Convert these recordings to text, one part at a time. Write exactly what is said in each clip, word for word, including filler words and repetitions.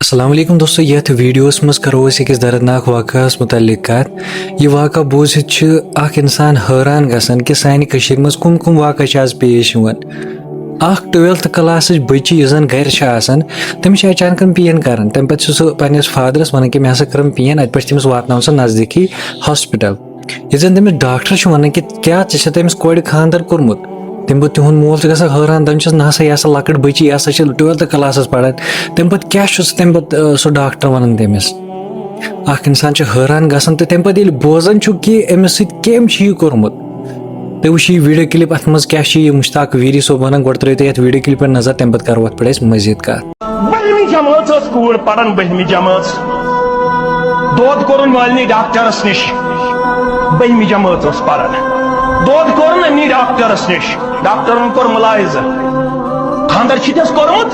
السلام علیکم دوستو، یتھ ویڈیوس منٛز کرو أسۍ أکِس دردناک واقعس متعلق کتھ۔ یہِ واقعہ بوٗزِتھ چھِ اکھ انسان حٲران گژھان کہِ سانہِ کٔشیٖرِ منٛز کم کم واقعہ چھِ آز پیش یِوان۔ اکھ ٹُویلتھ کلاسٕچ بٔچی یُس زن گرِ چھِ آسان، تٔمِس چھِ اچانکن پین کران۔ تمہِ پتہٕ چھُ سُہ پننِس فادرس ونان کہِ مےٚ ہسا کٔرٕم پین، اتہِ پٮ۪ٹھ چھِ تٔمِس واتناوان سۄ نزدیٖکی ہاسپٹل۔ ییٚلہِ زن تٔمِس ڈاکٹر چھُ ونان کہِ کیٛاہ ژےٚ چھےٚ تٔمِس کورِ خانٛدر کوٚرمُت؟ تَمہِ پتہٕ تِہُنٛد مول چھُ گژھان حٲران، دَپان چھِس، "نہ سا، یہِ ہسا لۄکٕٹ بٔچی، یہِ ہسا چھِ ٹُویلتھ کلاسس پران۔" تَمہِ پتہٕ کیٛاہ چھُ سُہ تَمہِ پتہٕ، آ، سُہ ڈاکٹر ونان تٔمِس؟ اکھ انسان چھُ حٲران گژھان، تہٕ تَمہِ پتہٕ ییٚلہِ بوزان چھُ کہِ أمِس سۭتۍ کٔمۍ چھُ یہِ کوٚرمُت۔ تُہۍ وٕچھِو یہِ ویڈیو کلپ، اتھ منٛز کیٛاہ چھُ یہِ مشتاق ویری صٲب ونان۔ گۄڈٕ ترٲیِو تُہۍ یتھ ویڈیو کلپہِ نظر، تَمہِ پتہٕ کرو اتھ پٮ۪ٹھ أسۍ مزید کتھ۔ بٔہمہِ جمٲژ ٲس کوٗر پران، بٔہمہِ جمٲژ۔ دود کوٚرُن والنی ڈاکٹرس نِش۔ بٔہمہِ جمٲژ ٲس پران۔ دود کوٚرُن أمنی ڈاکٹرس نِش۔ ڈاکٹرن کوٚر مُلاحظہٕ، "خانٛدر چھُے ژےٚ کوٚرمُت؟"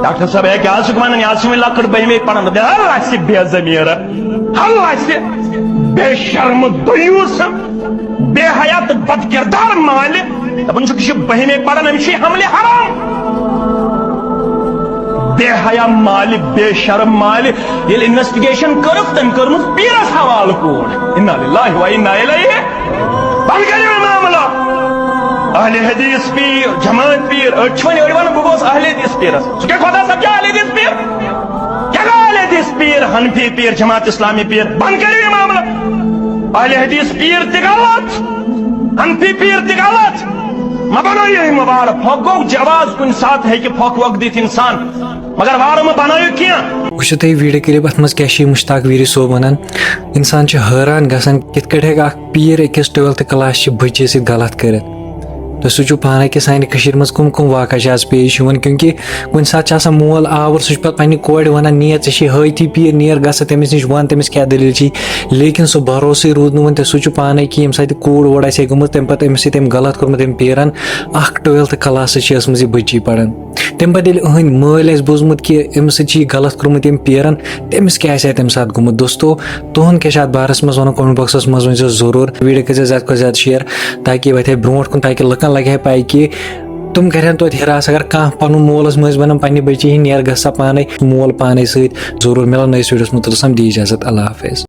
ڈاکٹر صٲب، "ہے، کیٛاہ حظ چھُکھ ونان؟ یہِ حظ چھِ وۄنۍ لۄکٕٹ بٔہمے پران۔" دوٚپُن، "ہل آسہِ بے ضمیٖر، ہل آسہِ بے شرم دیوٗس۔" بے حیا تہٕ بد کردار مالہِ۔ دپان چھُکھ، یہِ چھُ بٔہمے پران، أمِس چھُ یہِ حملہِ حرام۔ بے حیا مالہِ، بے شرم مالہِ۔ ییٚلہِ انویسٹیگیشن کٔرٕکھ، تٔمۍ کٔرمٕژ پیٖرس حوالہٕ کوٗر۔ انا للہ و انا الیہ۔ بند کٔرِو یہِ معاملہٕ۔ اہل حدیث پیٖر، جماعت پیٖر، أڑۍ چھِ وۄنۍ أڑۍ ونان، "بہٕ گوس اہل حدیث پیٖرس۔" سُہ کیٛاہ خۄدا صٲب چھُ اہل حدیث پیٖر؟ کیٛاہ گوٚو اہل حدیث پیٖر، حنفی پیٖر، جماعت اسلامی پیٖر؟ بند کٔرِو یہِ معاملہٕ۔ اہل حدیث پیٖر تہِ غلط، حنفی پیٖر تہِ غلط۔ مہ بنٲیِو یہِ مبارک۔ پھۄکھ گوٚو جواز، کُنہِ ساتہٕ ہیٚکہِ پھۄکھ وۄکھ دِتھ انسان، مگر وارٕ مہ بنٲیِو کینٛہہ۔ وٕچھِو تُہۍ ویڈیو کلپ، اتھ منٛز کیٛاہ چھُ یہِ مشتاق ویری صٲب ونان۔ انسان چھُ حٲران گژھان، کِتھ کٲٹھۍ ہیٚکہِ اکھ پیٖر أکِس ٹُویلتھ کلاس چہِ بٔچی سۭتۍ غلط کٔرِتھ۔ تُہۍ سوٗنٛچِو پانے کہِ سانہِ کٔشیٖرِ منٛز کٕم کٕم واقعہ چھِ آز پیش یِوان، کیونکہِ کُنہِ ساتہٕ چھُ آسان مول آوُر، سُہ چھُ پتہٕ پننہِ کورِ ونان، "نیر، ژےٚ چھے حٲجتی پیٖر، نیر گژھ تٔمِس نِش، ون تٔمِس کیٛاہ دٔلیٖل چھے۔" لیکن سُہ بھروسٕے روٗد نہٕ وۄنۍ۔ تُہۍ سوٗنٛچِو پانے کہِ ییٚمہِ ساتہٕ یہِ کوٗر اورٕ آسہِ ہے گٔمٕژ، تمہِ پتہٕ أمِس سۭتۍ تٔمۍ غلط کوٚرمُت أمۍ پیٖرن، اکھ ٹُویلتھ کلاسس چھِ ٲسمٕژ یہِ بٔچی پران۔ تمہِ پتہٕ ییٚلہِ أہنٛدۍ مٲلۍ آسہِ بوٗزمُت کہِ أمِس سۭتۍ چھِ یہِ غلط کوٚرمُت أمۍ پیٖرن، تٔمِس کیٛاہ آسہِ ہے تمہِ ساتہٕ گوٚمُت؟ دوستو، تُہُنٛد کیٛاہ چھُ اتھ بارس منٛز ونُن؟ Comment boxس منٛز ؤنۍزیو ضروٗر۔ ویڈیو کٔرۍزیو زیادٕ کھۄتہٕ زیادٕ share، تاکہِ یہِ واتہِ ہے برونٛٹھ کُن، تاکہِ لُکن لگہِ ہے پاے کہِ تِم کرن توتہِ ہراس۔ اگر کانٛہہ پنُن مول اوس مٲنٛزِ ونان پننہِ بچی ہِنٛدۍ، "نیر گژھ سا پانے، مول پانے سۭتۍ۔" ضروٗر مِلو نٔیِس ویڈیوس منٛز، توٚتس تام دِ اجازت، اللہ حافظ۔